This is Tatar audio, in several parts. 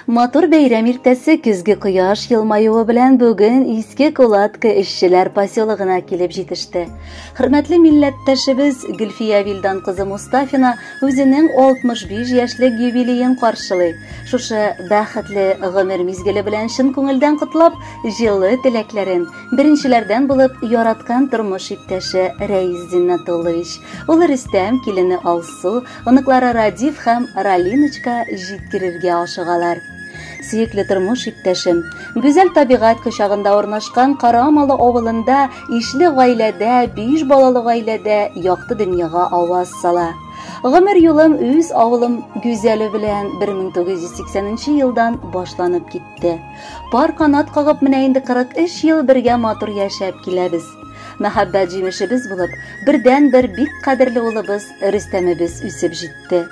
Матур бәйрәм иртәсе көзге кояш елмаюы белән бүген Иске Кулатка эшчеләр поселогына килеп җитеште. Хөрмәтле милләттәшебез Гөлфия Вилдан кызы Мустафина үзенең 65 яшьлек юбилеен каршылый. Шушы бәхетле гомер мизгеле белән чын күңелдән котлап, җылы теләкләрен беренчеләрдән булып яраткан тормыш иптәше Рәис Зиннатуллович, улы Рөстәм, килене Алсу, оныклары Радиф һәм Ралиночка җиткерергә ашыгалар. Сөекле тормыш иптәшем, гүзәл табигать кочагында урнашкан Карамалы авылында ишле гаиләдә, биш балалы гаиләдә якты дөньяга аваз сала. Гомер юлым үз авылым гүзәле белән 1980 елдан башланып китте. Пар канат кагып менә инде 43 ел бергә матур яшәп киләбез. Мәхәббәт җимешебез булып, бердән-бер бик кадерле улыбыз Рөстәмебез үсеп җитте.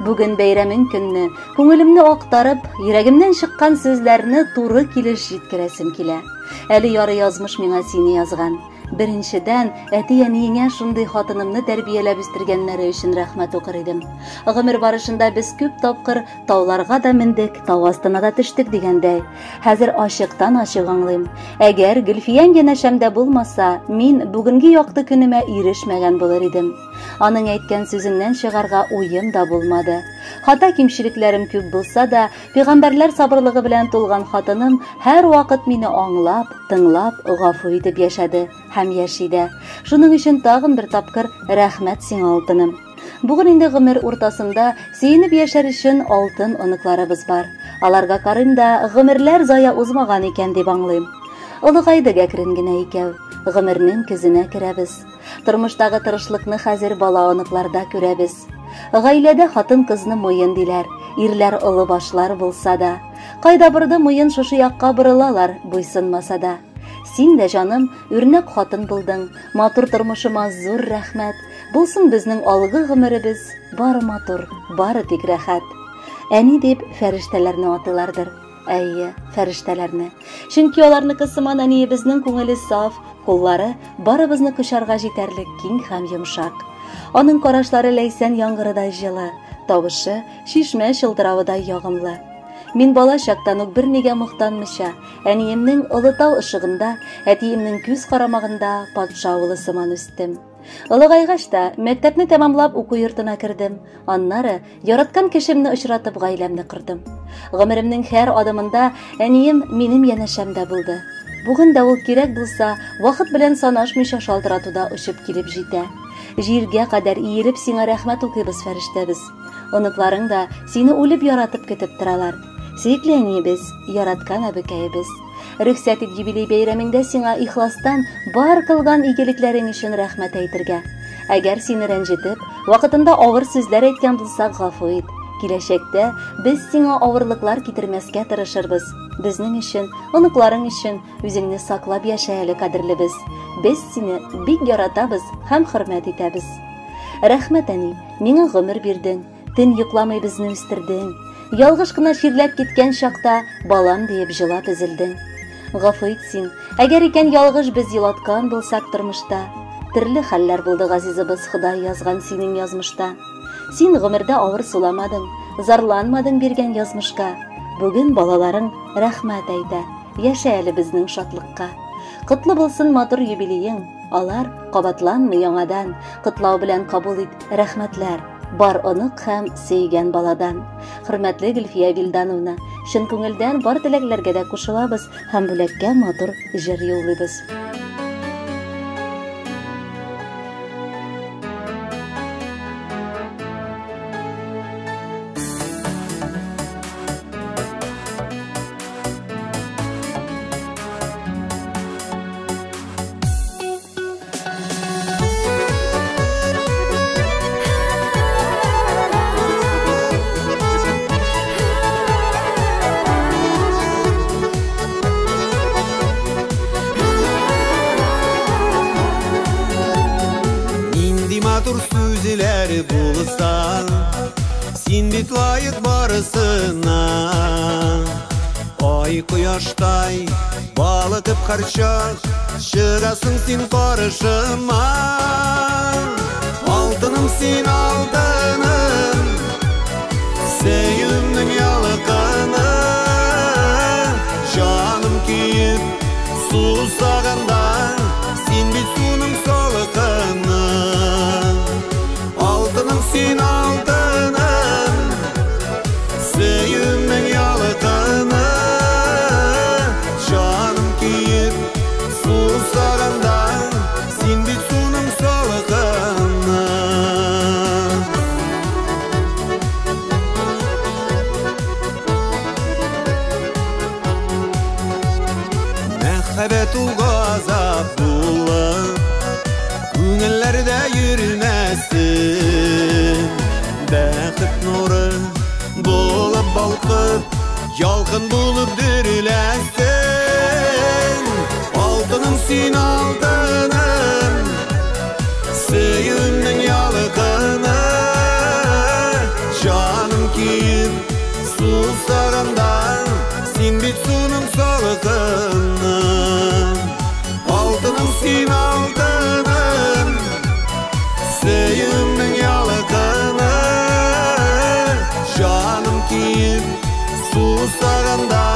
Бүген бәйрәмең көнне, күңелемне актарып, йөрәгемнән чыккан сүзләрне туры килеш җиткерәсем килә. Әле ярый язмыш миңа сине язган. Беренчедән, әти-әниеңә шундый хатынымны тәрбияләп үстергәннәре өчен рәхмәт укыр идем. Гомер барышында без күп тапкыр тауларга да мендек, тау астына да төштек дигәндәй. Хәзер ачыктан-ачык аңлыйм. Әгәр Гөлфияң янәшәмдә булмаса, мин бүгенге якты көнемә ирешмәгән булыр идем. Аның әйткән сүзеннән чыгарга уем да булмады. Хата кимчелекләрем күп булса да, пәйгамбәрләр сабырлыгы белән тулган хатыным һәрвакыт мине аңлап, тыңлап, гафу итеп яшәде һәм яши дә. Шуның өчен тагын бер тапкыр рәхмәт сиңа, алтыным. Бүген инде гомер уртасында сөенеп яшәр өчен алтын оныкларыбыз бар. Аларга карыйм да, гомерләр зая узмаган икән дип аңлыйм. Олыгайдык әкрен генә икәү, гомернең көзенә керәбез. Тормыштагы тырышлыкны хәзер бала оныкларда күрәбез. Гаиләдә хатын-кызны муен диләр, ирләр олы башлар булса да. Кайда борды муен шушы якка борылалар, буйсынмаса да. Син дә, җаным, үрнәк хатын булдың. Матур тормышыма зур рәхмәт. Булсын безнең алгы гомеребез, бары матур, бары тик рәхәт. Әни дип фәрештәләрне атыйлардыр. Әйе, фәрештәләрне. Чөнки аларныкы сыман әниебезнең күңеле саф, куллары барыбызны кочарга җитәрлек киң һәм йомшак. Аның карашлары ләйсән яңгырыдай җылы, тавышы чишмә чылтыравыдай ягымлы. Мин бала чактан ук бернигә мохтанмыйча, әниемнең олы тау ышыгында, әтиемнең күз карамагында патша улы сыман үстем. Олыгайгач та, мәктәпне тәмамлап уку йортына кердем. Аннары яраткан кешемне очратып гаиләмне кордым. Гомеремнең һәр адымында әнием минем янәшәмдә булды. Бүген дә ул кирәк булса, вакыт белән санашмыйча шалтыратуда очып килеп җитә. Җиргә кадәр иелеп сиңа рәхмәт укыйбыз, фәрештәбез. Оныкларың да сине үлеп яратып көтеп торалар. Сөекле әниебез, яраткан әбекәебез. Рөхсәт ит юбилей бәйрәмеңдә сиңа ихластан бар кылган игелекләрең өчен рәхмәт әйтергә. Әгәр сине рәнҗетеп, вакытында авыр сүзләр әйткән булсак, гафу ит. Киләчәктә без сиңа авырлыклар китермәскә тырышырбыз. Безнең өчен, оныкларың өчен үзеңне саклап яшә әле, кадерлебез. Без сине бик яратабыз һәм хөрмәт итәбез. Рәхмәт, әни, миңа гомер бирдең, төн йокламый безне үстердең. Ялгыш кына чирләп киткән чакта балам диеп җылап өзелдең. Гафу ит син, әгәр икән ялгыш без елаткан булсак тормышта. Төрле хәлләр булды, газизыбыз, Ходай язган синең язмышта. Син гомердә авыр суламадың, зарланмадың биргән язмышка. Бүген балаларың рәхмәт әйтә, яшә әле безнең шатлыкка. Котлы булсын матур юбилеең, алар кабатланмый яңадан. Котлау белән кабул ит рәхмәтләр, бар онык һәм сөйгән баладан. Хөрмәтле Гөлфия Вилдановна, чын күңелдән бар теләкләргә дә кушылабыз һәм бүләккә матур җыр юллыйбыз. Нинди матур сүзләр булса, син бит лаек барысына. Ай кояштай балытып һәрчак чыгасың син карышыма. Алтыным син, алтыным, сөюмнең ялкыны. ул газап булып күңелләрдә йөрмәсен. Бәхет нуры булып балкып, ялкын булып дөрләсен. Алтыным син, алтыным, сөюемнең ялкыны. Җаным көеп сусаганда, син бит суның салкыны. Алтыным син, алтыным, сөюемнең ялкыны. Җаным көеп сусаганда,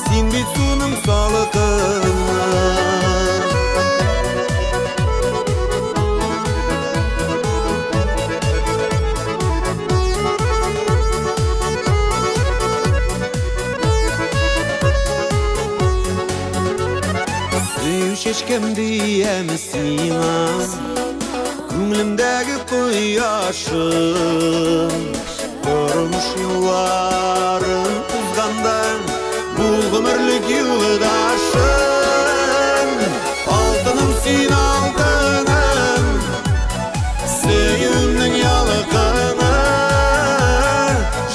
син бит суның салкыны. Сөю чәчкәм диям сиңа, күңелемдәге кояшым. Тормыш юлларын узганда, бул гомерлек юлдашым. Алтыным син, алтыным, сөюемнең ялкыны.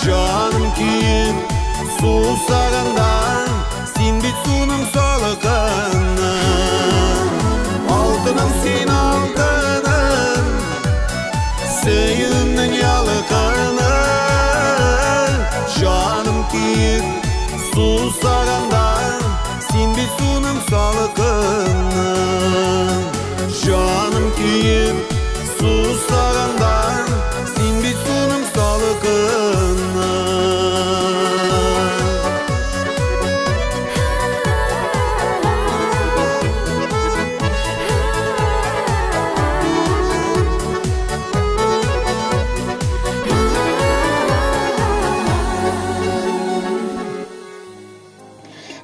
Җаным көеп сусаганда, син бит суның салкыны. Алтыным син, алтыным, сөюемнең ялкыны. Җаным көеп сусаганда, син бит суның салкыны. Җаным көеп сусаганда, син бит суның салкыны.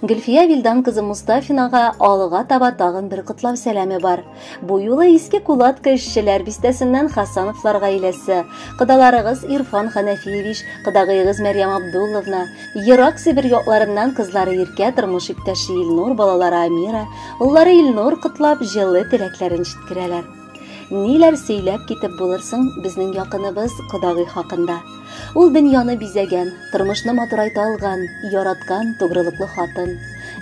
Гөлфия Вилдан кызы Мустафинага алга таба тагын бер котлау сәламе бар. Бу юлы Иске Кулатка эшчеләр бистәсеннән Хасановлар гаиләсе, кодаларыгыз Ирфан Ханафиевич, кодагыегыз Мәрьям Абдулловна, ерак Себер якларыннан кызлары Иркә, тормыш иптәше Илнур, балалары Амира, уллары Илнур котлап җылы теләкләрен җиткерәләр. Ниләр сөйләп китеп булырсың безнең якыныбыз кодагый хакында? Ул дөньяны бизәгән, тормышны матурайта алган, яраткан тугрылыклы хатын.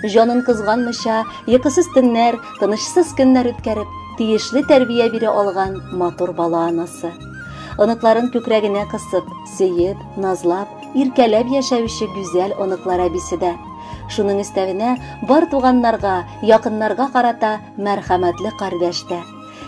Җанын кызганмыйча, йокысыз төннәр, тынычсыз көннәр үткәреп, тиешле тәрбия бирә алган матур бала анасы. Оныкларын күкрәгенә кысып, сөеп, назлап, иркәләп яшәүче гүзәл оныклар әбисе дә. Шуның өстәвенә бар туганнарга, якыннарга карата мәрхәмәтле кардәш тә.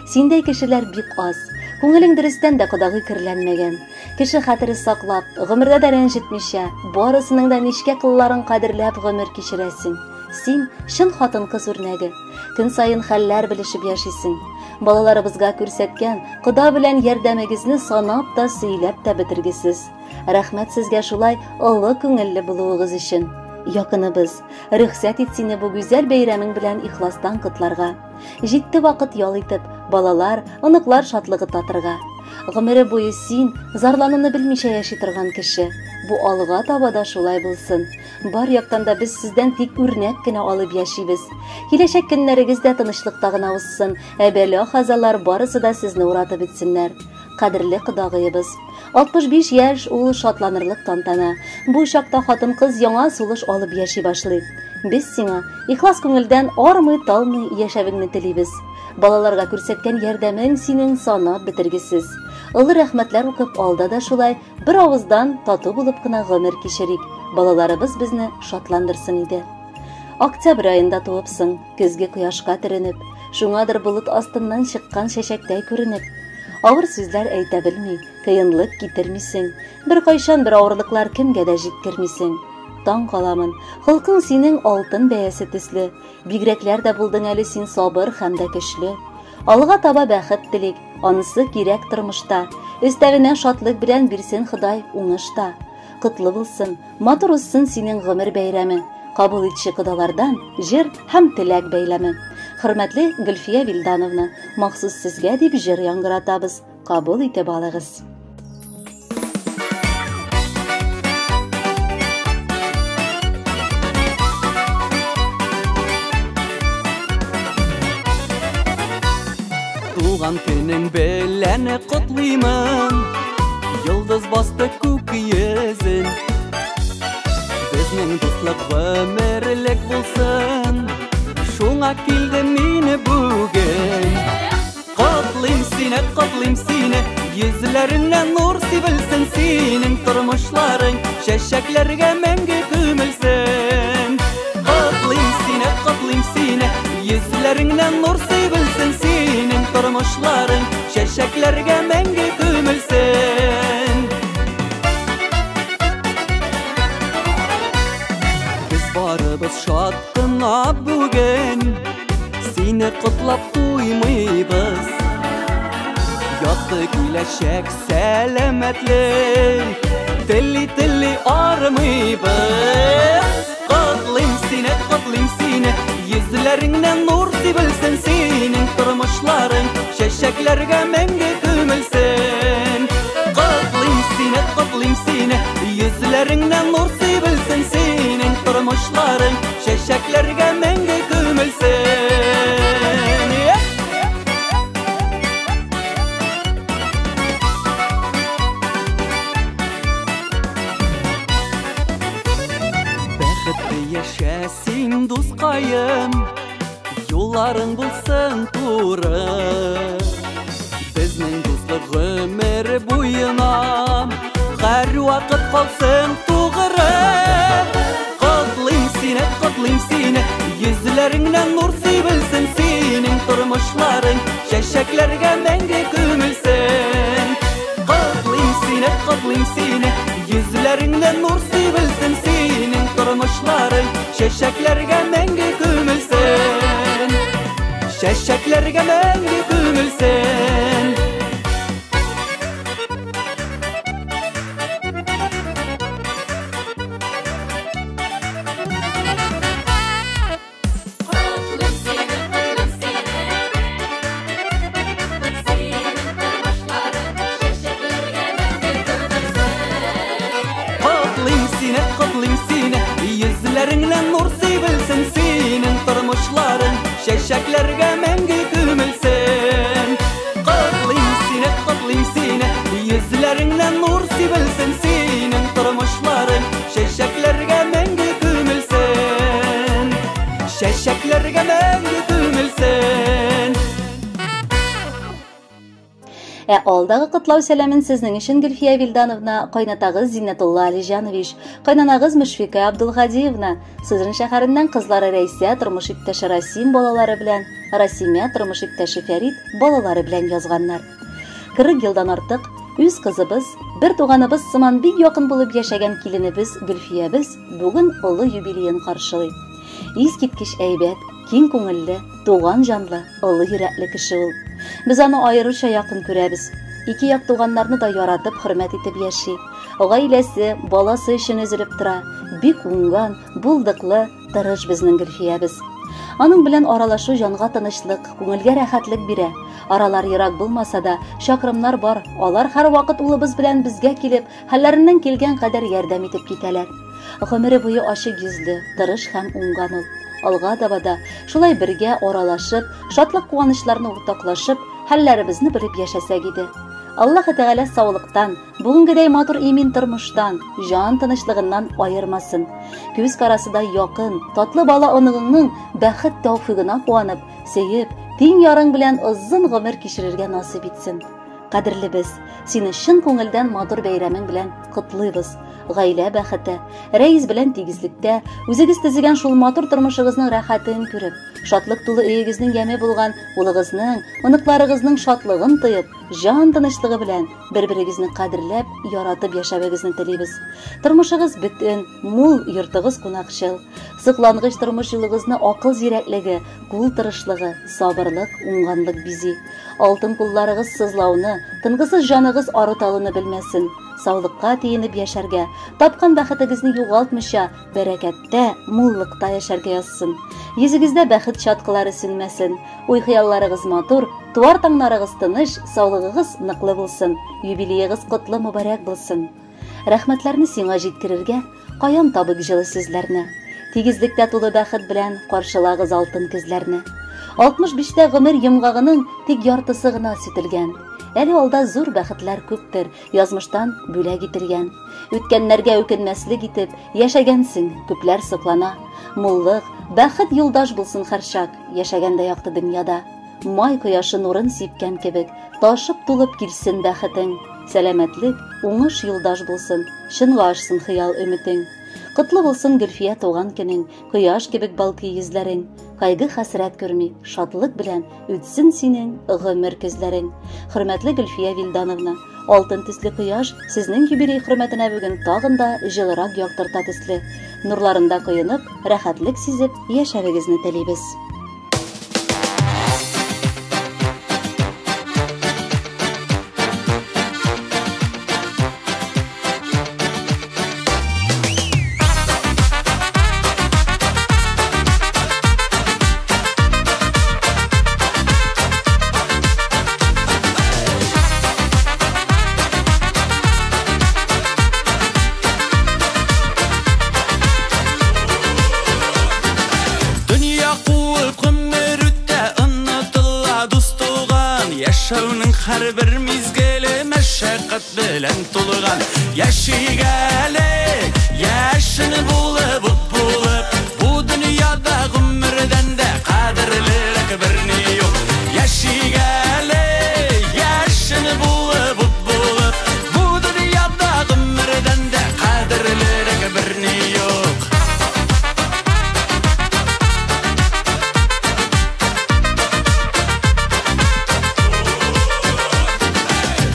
Синдәй кешеләр бик аз. Күңелең дөрестән дә кодагый керләнмәгән. Кеше хәтере саклап, гомердә дә рәнҗетмичә, барысының да нечкә кылларын кадерләп гомер кичерәсең. Син чын хатын-кыз үрнәге. Көн саен хәлләр белешеп яшисең. Балаларыбызга күрсәткән кода белән ярдәмегезне санап та, сөйләп тә бетергесез. Рәхмәт сезгә шулай олы күңелле булуыгыз өчен. Якыныбыз, рөхсәт ит сине бу гүзәл бәйрәмең белән ихластан котларга. Җитте вакыт ял итеп, балалар, оныклар шатлыгы татырга. Гомере буе син зарлануны белмичә яши торган кеше. Бу алга таба да шулай булсын. Бар яктан да без сездән тик үрнәк кенә алып яшибез. Киләчәк көннәрегез дә тынычлыкта гына узсын, ә бәла-хазалар барысы да сезне уратып үтсеннәр. Кадерле кодагыебыз, 65 яшь ул шатланырлык тантана. Бу чакта хатын-кыз яңа сулыш алып яши башлый. Без сиңа ихлас күңелдән армый-талмый яшәвеңне телибез. Балаларга күрсәткән ярдәмең синең санап бетергесез. Олы рәхмәтләр укып алда да шулай бер авыздан тату булып кына гомер кичерик. Балаларыбыз безне шатландырсын иде. Октябрь аенда туыпсың, көзге кояшка төренеп, шуңадыр болыт астыннан чыккан чәчәктәй күренеп. Авыр сүзләр әйтә белми, кыенлык китермисең. Бер кайчан бер авырлыклар кемгә дә җиткермисең. Таң каламын, холкың синең алтын бәясе төсле. Бигрәкләр дә булдың әле син сабыр һәм дә көчле. Алга таба бәхет телик, анысы кирәк тормышта. Өстәвенә шатлык белән бирсен Ходай уңышта. Котлы булсын, матур узсын синең гомер бәйрәме. Кабул итче кодалардан җыр һәм теләк бәйләме. Хөрмәтле Гөлфия Вилдановна, махсус сезгә дип җыр яңгыратабыз. Кабул итеп алыгыз. Синең белән котлыймын, йолдыз басты күк йөзен. Безнең дуслык гомерлек булсын, шуңа килдем мин бүген. Котлыйм сине, котлыйм сине, йөзләреңнән нур сибелсен, синең тормышларың чәчәкләргә мәңге күмелсен. Котлыйм сине, котлыйм сине, йөзләреңнән нур сибелсен, синең тормышларың чәчәкләргә мәңге күмелсен. Без барыбыз шат кына бүген, сине котлап туймыйбыз. Якты киләчәк, сәламәтлек тели-тели армыйбыз. Котлыйм сине, котлыйм сине, йөзләреңнән нур сибелсен, синең тормышларың чәчәкләргә мәңге күмелсен. Котлыйм сине, котлыйм сине, йөзләреңнән нур сибелсен, синең тормышларың чәчәкләргә мәңге күмелсен. Бәхетле яшә син, дускаем, юлларың булсын туры. Безнең дуслык гомер буена һәрвакыт калсын тугры. Котлыйм сине, котлыйм сине, йөзләреңнән нур сибелсен, синең тормышларың чәчәкләргә мәңге күмелсен. Котлыйм сине, котлыйм сине, йөзләреңнән нур сибелсен, синең тормышларың чәчәкләргә мәңге күмелсен. Чәчәкләргә мәңге күмелсен. Котлыйм сине, котлыйм сине, синең тормышларың чәчәкләргә мәңге күмелсен. Котлыйм сине, котлыйм сине, йөзләреңнән нур сибелсен, синең тормышларың чәчәкләргә мәңге күмелсен. Котлыйм сине, котлыйм сине, йөзләреңнән нур сибелсен, синең тормышларың чәчәкләргә мәңге күмелсен. Чәчәкләргә мәңге күмелсен. Ә алдагы котлау сәламен сезнең өчен Гөлфия Вилдановна, кайнатагыз Зиннәтулла Алиҗанович, кайнанагыз Мөшфикә Абдулхадиевна, Сызран шәһәреннән кызлары Рәйсә, тормыш иптәше Расим балалары белән, Расимә, тормыш иптәше Фәрит балалары белән язганнар. 40 елдан артык үз кызыбыз, бер туганыбыз сыман бик якын булып яшәгән киленебез Гөлфиябез бүген олы юбилеен каршылый. Искиткеч әйбәт, киң күңелле, туган җанлы, олы йөрәкле кеше ул. Без аны аеруча якын күрәбез. Ике як туганнарны да яратып, хөрмәт итеп яши. Гаиләсе, баласы өчен өзелеп тора. Бик уңган, булдыклы, тырыш безнең Гөлфиябез. Аның белән аралашу җанга тынычлык, күңелгә рәхәтлек бирә. Аралар ерак булмаса да, чакрымнар бар. Алар һәрвакыт улыбыз белән безгә килеп, хәлләреннән килгән кадәр ярдәм итеп китәләр. Гомере буе ачык йөзле, тырыш һәм уңган ул. Алга таба да шулай бергә аралашып, шатлык куанычларны уртаклашып, хәлләребезне белеп яшәсәк иде. Аллаһ Тәгалә саулыктан, бүгенгедәй матур имин тормыштан, җан тынычлыгыннан аермасын. Күз карасы да якын, татлы бала оныгыңның бәхет тәүфигына куанып, сөеп, тиң ярың белән озын гомер кичерергә насыйп итсен. Кадерлебез, сине чын күңелдән матур бәйрәмең белән котлыйбыз. Гаилә бәхете, рәис белән тигезлектә, үзегез төзегән шул матур тормышыгызның рәхәтен күреп, шатлык тулы өегезнең яме булган улыгызның, оныкларыгызның шатлыгын тоеп, җан тынычлыгы белән бер-берегезне кадерләп, яратып яшәвегезне телибез. Тормышыгыз бөтен, мул, йортыгыз кунакчыл. Соклангыч тормыш юлыгызны акыл зирәклеге, кул тырышлыгы, сабырлык, уңганлык бизи. Алтын кулларыгыз сызлауны, тынгысыз җаныгыз арыталуны белмәсен. Саулыкка тиенеп яшәргә, тапкан бәхетегезне югалтмыйча, бәрәкәттә, муллыкта яшәргә язсын. Йөзегездә бәхет чаткылары сүнмәсен. Уй-хыялларыгыз матур, туар таңнарыгыз тыныч, саулыгыгыз ныклы булсын. Юбилеегыз котлы мөбарәк булсын. Рәхмәтләрне сиңа җиткерергә, каян табып җылы сүзләрне? Тигезлектә тулы бәхет белән каршылагыз алтын көзләрне. 65-тә гомер йомгагының тик яртысы гына сүтелгән. Әле алда зур бәхетләр күптер, язмыштан бүләк ителгән. Үткәннәргә үкенмәслек итеп, яшәгәнсең, күпләр соклана. Муллык, бәхет юлдаш булсын һәрчак, яшәгәндә якты дөньяда. Май кояшы нурын сипкән кебек, ташып тулып килсен бәхетең. Сәламәтлек, уңыш юлдаш булсын, чынга ашсын хыял өметең. Котлы булсын Гөлфия туган көнең, кояш кебек балкый йөзләрең. Кайгы хәсрәт күрми, шатлык белән үтсен синең гомер көзләрең. Хөрмәтле Гөлфия Вилдановна, алтын төсле кояш сезнең юбилей хөрмәтенә бүген тагын да җылырак яктырта төсле. Нурларында коенып, рәхәтлек сизеп яшәвегезне телибез. Дөнья куып гомер үтә, онытыла дус туган. Яшәүнең һәрбер мизгеле мәшәкать белән тулган. Яшик әле, яшен булып, ут булып, бу дөньяда гомердән дә кадерлерәк берни юк. Яшик әле, яшен булып, ут булып, бу дөньяда гомердән дә кадерлерәк берни юк.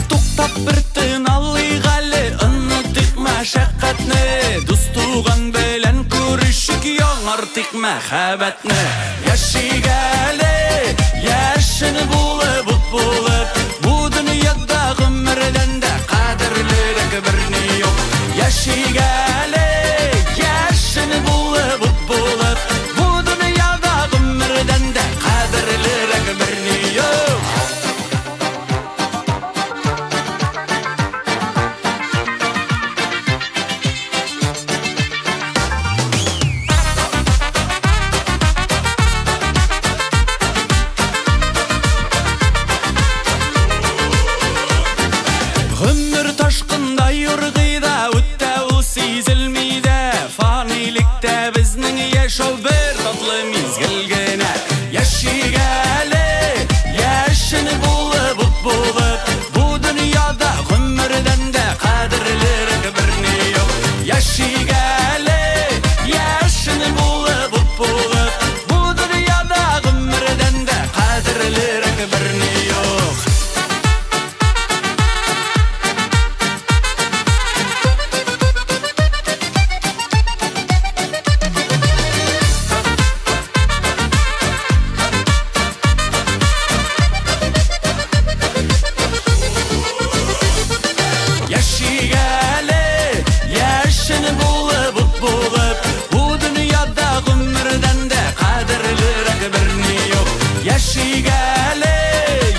Туктап бер тын алыйк әле, онытыйк мәшәкатьне. Дус туган белән күрешик, яңартыйк мәхәббәтне. Яшик әле, яшен булып, ут булып, бу дөньяда гомердән дә кадерлерәк берни юк. Яшик әле, яшен булып, ут булып, бу дөньяда гомердән дә кадерлерәк берни юк. Гомер ташкында юргый да, үтә ул сизелми дә. Фанилектә безнең яшәү бер татлы мизгел генә. Яшик әле, яшен булып, ут булып, бу дөньяда гомердән дә кадерлерәк берни юк. Яшик әле, яшен булып, ут булып, бу дөньяда гомердән дә кадерлерәк берни юк. Яшик әле, яшен булып, ут булып, бу дөньяда гомердән дә кадерлерәк берни юк. Яшик әле,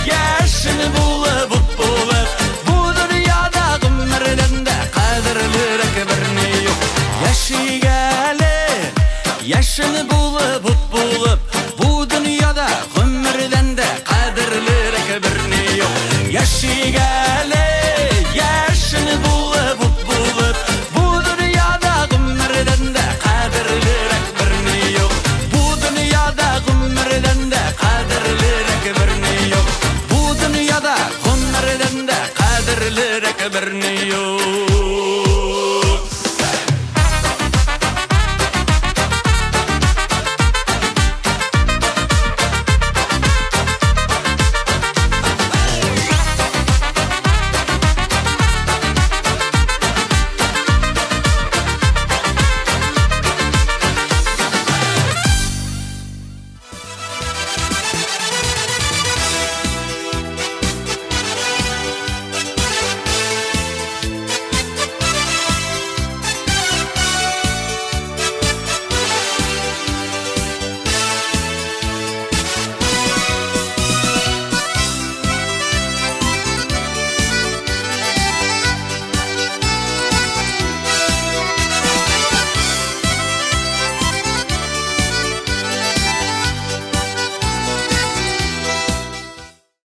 яшен булып, ут булып, бу дөньяда гомердән дә кадерлерәк берни юк. Яшик әле, яшен булып, ут булып, бу дөньяда гомердән дә кадерлерәк берни юк. Яшик әле, яшен булып, ут булып, бу дөньяда гомердән дә кадерлерәк берни юк. Бу дөньяда гомердән дә кадерлерәк берни юк. Бу дөньяда гомердән дә кадерлерәк берни юк.